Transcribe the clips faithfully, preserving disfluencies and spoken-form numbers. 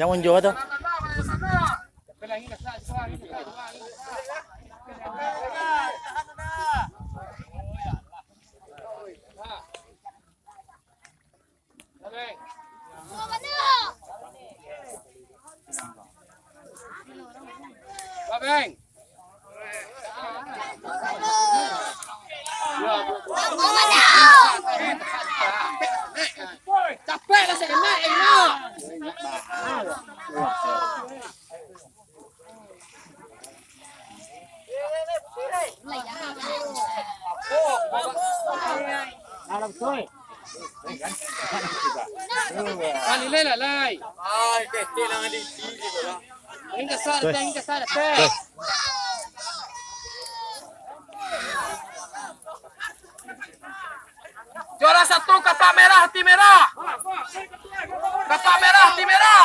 Jangan jauh tu. Babeng. Capek lah saya kena, eh, nak. Lai, lai, lai, lai. Ingin kasar, ingin kasar, teh. Juara satu, Kapak Merah, Hati Merah. Kapak Merah, Hati Merah.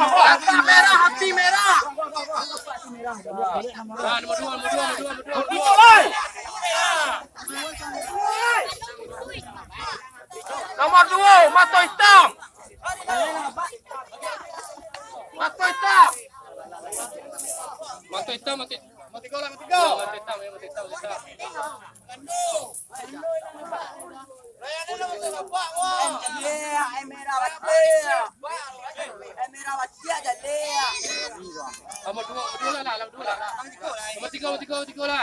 Kapak Merah, Hati Merah. Nah, nomor dua, nomor dua, nomor dua, nomor dua. Nomor dua, Mato Hitam. Mato Hitam. Mato Hitam, Mato Hitam. Mato Hitam, ya, Mato Hitam, Mato Hitam. Nomor dua, nomor dua lah, nomor dua lah. Nomor tiga, nomor tiga, nomor tiga lah.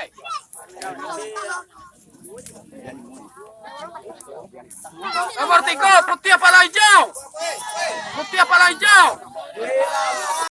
Nomor tiga, Putih Pala Hijau. Putih Pala Hijau.